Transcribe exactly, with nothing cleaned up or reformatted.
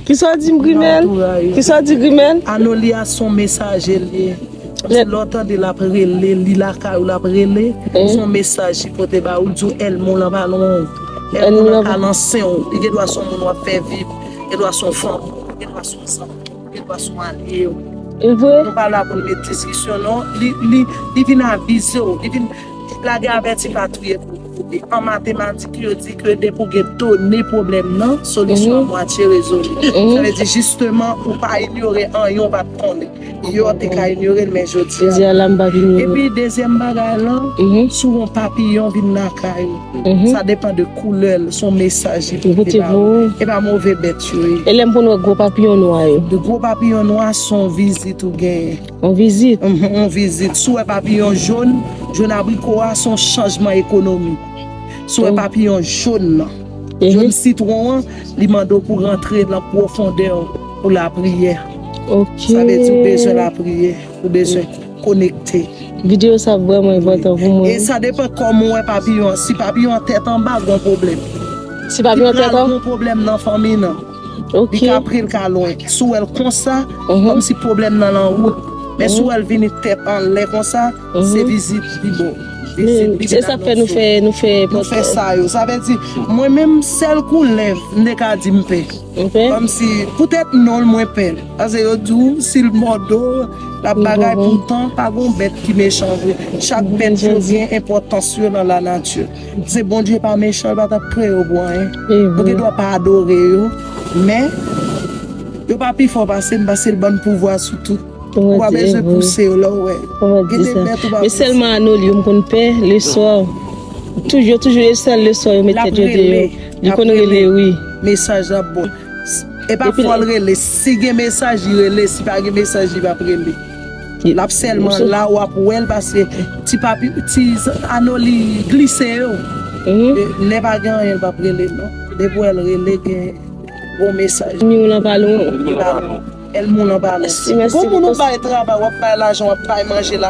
Kisa w di m, Grimèl? Kisa w di, Grimèl? Anoli a se yon mesaje li ye. Paske lè w tande l ap rele, li lakay ou l ap rele, se yon mesaj li pote ba ou, li di w ènmi w lan pa lwen w. Ènmi w lan ka nan sen w. Li gendwa se yon moun w ap fè viv, gendwa se yon fanmi, gendwa se yon zanmi, gendwa se yon alye w. Nou pa la pou n met diskisyon non. Li, li, li vin avize w, li vin lage avèti pa touye pou. An matematik, yo di ke depi w gen done pwoblèm nan, solisyon an mwatye rezoli. Sa vle di, jisteman, ou pa inyore anyen w pa t konnen. Yè w te ka inyore l, men jodi a. Jodi a la, m p ap inyore. Epi, dezyèm bagay lan, si w wè yon papiyon vin lakay ou, sa depann de koulè l, se yon mesaj li pote ba ou. E pa move bèt yo ye. E lè m konn wè gwo papiyon nwa yo? De gwo papiyon nwa, se yon vizit ou genyen. Yon vizit? Mhm, yon vizit. Si w wè papiyon jòn, jòn abriko a, se yon chanjman ekonomi. Si w wè papiyon jòn nan, jòn sitwon an, li mande w pou rantre nan pwofondè w pou lapriyè. Sa vle di ou bezwen lapriyè, ou bezwen konekte. Videyo sa ap vrèman enpòtan pou mwen. E sa depann kòman w wè papiyon an. Si papiyon an tèt anba, gon pwoblèm. Si papiyon an tèt anba, gon pwoblèm nan fanmi nan. Li ka pre, l ka lwen. Si w wè l konsa, kòmsi pwoblèm nan lan wout. Men si w wè l vini tèt anlè konsa, se vizit li ba w. Vizit li vin anonse w. Nou fè sa yo. Sa vle di, mwen menm, sèl koulè m te ka di m pè. Kòmsi, poutèt non l, mwen pè l. Paske yo di w, si l mòde w, l ap bagay. Poutan, pa gon bèt ki mechan vre. Chak bèt yo gen enpòtans yo nan lanati. Se Bondye pa mechan, l pa t ap kreye yo pou anyen. Nou gen dwa pa adore yo, men yo pa pi fò pase n, paske l ban n pouvwa sou tout. Ou pa bezwen pouse yo lè w wè. Gen de bèt ou pa pouse. Men sèlman Anoli yo m konn pè leswa. Toujou, toujou e sèl leswa yo met tèt yo deyò. Li konn rele, wi. Mesaj l ap bon. E pa fò l rele. Si gen mesaj, li rele. Si pa gen mesaj, li p ap rele. L ap sèlman la, w ap wè l, paske ti papi, ti Anoli glise yo. Lè pa gen anyen, l p ap rele, non. Depi w wè l rele, gen gwo mesaj. Ènmi w lan pa lwen w. Ènmi w lan pa lwen w. Gon moun ou bay travay, w ap bay lajan, w ap bay manje la.